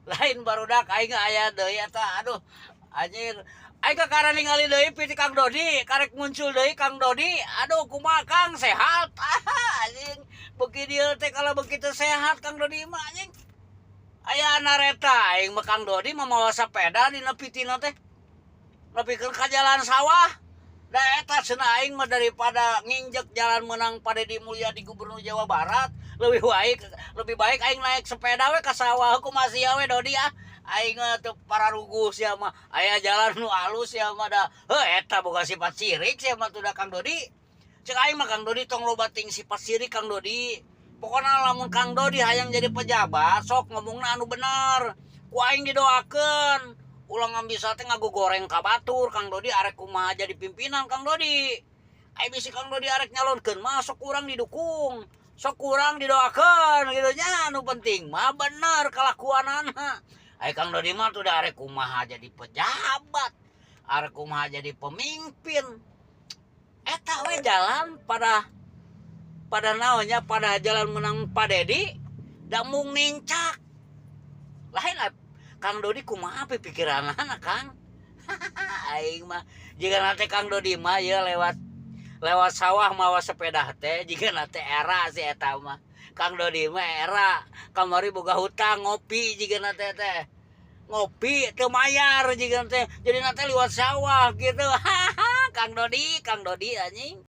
Lain barudak, aing aya deui eta. Aduh, anjir, aing kakara ningali deui piti Kang Dodi, karek muncul deui Kang Dodi. Aduh, kumaha, Kang, sehat? Ah, anjing, beuki dieu teh kalau begitu sehat Kang Dodi mah, anjing. Aya nareta aing mah, Kang Dodi mah mawa sepeda dina pitina teh nepikeun ka jalan sawah. Da eta cenah aing mah, daripada nginjek jalan menang Pak Dedi Mulyadi Gubernur Jawa Barat, lebih baik aing naik sepeda we ka sawah. Aku masih we, Dodi, ah. Aing mah teu pararuguh sia mah, aya jalan nu alus sia mah da. Heuh, eta boga sifat sirik sia mah tuh da, Kang Dodi. Cek aing mah, Kang Dodi tong loba ting sifat sirik, Kang Dodi. Pokoknya lamun Kang Dodi hayang jadi pejabat, sok ngomongna anu bener, ku aing didoakeun. Ulah ngambil teh ngagogoreng ka batur. Kang Dodi arek kumaha jadi pimpinan, Kang Dodi? Ai bisi Kang Dodi arek nyalonkeun mah sok kurang didukung, sok kurang didoakeun gitu nya. Anu penting mah bener kelakuanana. Ai Kang Dodi mah tuh arek kumaha jadi pejabat, arek kumaha jadi pemimpin, eta we jalan pada pada naonnya, pada jalan menang Pak Dedi da mung nincak lain lah. Kang Dodi kumaha pikiranana, Kang? Aing mah jika nanti Kang Dodi mah ya lewat lewat sawah mawa sepeda teh jika nanti era si eta mah. Kang Dodi mah era kamari boga hutang ngopi, jika nanti teh ngopi teu mayar, jika nanti jadi nanti lewat sawah gitu. Kang Dodi, Kang Dodi, anjing.